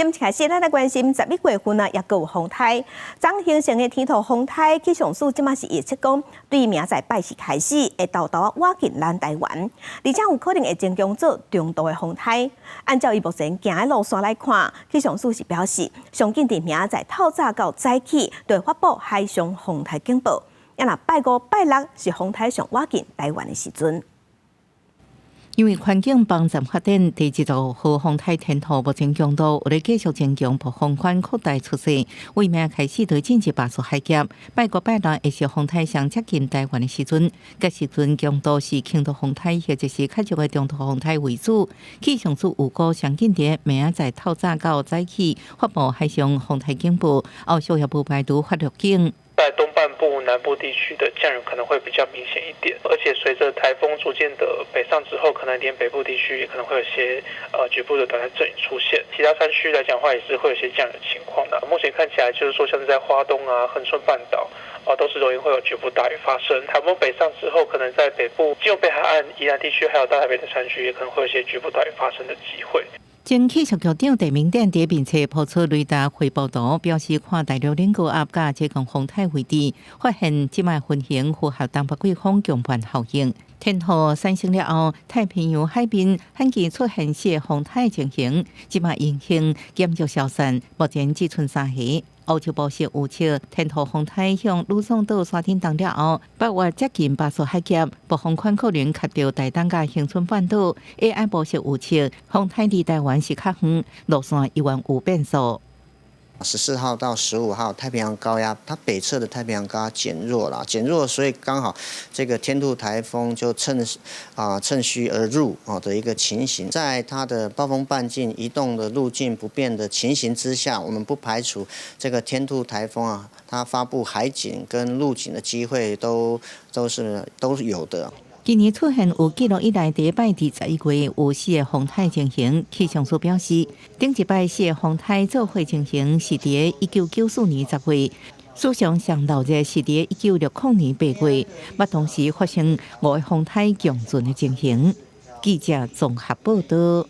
今開始，咱來關心11月份啊，猶閣有風颱。昨形成的天兔風颱，氣象署這馬是預測講，對明仔載拜四開始會沓沓仔倚近咱台灣，而且有可能會增強做中度的風颱。按照伊目前行的路線來看，氣象署是表示，上緊佇明仔載透早到早起，就會發布海上風颱警報。啊若拜五、拜六是風颱上倚近台灣的時陣。因為環境幫站發展第一道號風颱天兔目前強度有咧繼續增強，暴風圈擴大趨勢，為明開始就進入巴士海峽。拜五拜六會是風颱上接近台灣的時陣，該時陣強度是輕度風颱或者是較弱的中度風颱為主。氣象署預估上緊佇明仔載透早到早起發布海上風颱警報，後續也無排除發預警。在東半部、南部地區的降雨可能會比較明顯一點，而且隨着颱風逐漸的北上之後，可能連北部地區也可能會有些局部的短暫陣雨出現。其他山區來講的話，也是會有些降雨情況的。目前看起來，就是說像是在花東啊、恆春半島啊，都是容易會有局部大雨發生。颱風北上之後，可能在北部、基隆北海岸、宜蘭地區，還有大台北的山區，也可能會有些局部大雨發生的機會。前氣象局長鄭明典佇面冊拋出雷達回報圖，表示看大陸冷高壓佮這個風颱位置，發現這擺雲形符合東北季風強迫效應。天兔產生了後，太平洋海面罕見出現四個風颱情形，這擺影響減弱消散，目前只賰三個。歐洲模式預測，天兔風颱向呂宋島山頂動了後，北越接近巴士海峽，暴風圈可能卡著台東佮恆春半島。AI 模式預測，風颱離台灣是較遠，路線猶原有變數。 14號到15號，太平洋高壓它北側的太平洋高壓減弱了，減弱，所以剛好這個天兔颱風就趁虛而入啊的一個情形，在它的暴風半徑移動的路徑不變的情形之下，我們不排除這個天兔颱風啊，它發布海警跟陸警的機會都有的。今年出現有記錄以來第一擺佇11月有四个風颱情形，氣象署表示，頂一擺四个風颱做伙情形是佇1994年10月，史上上鬧熱是佇1960年8月，捌同時發生五个風颱共存的情形。記者綜合報道。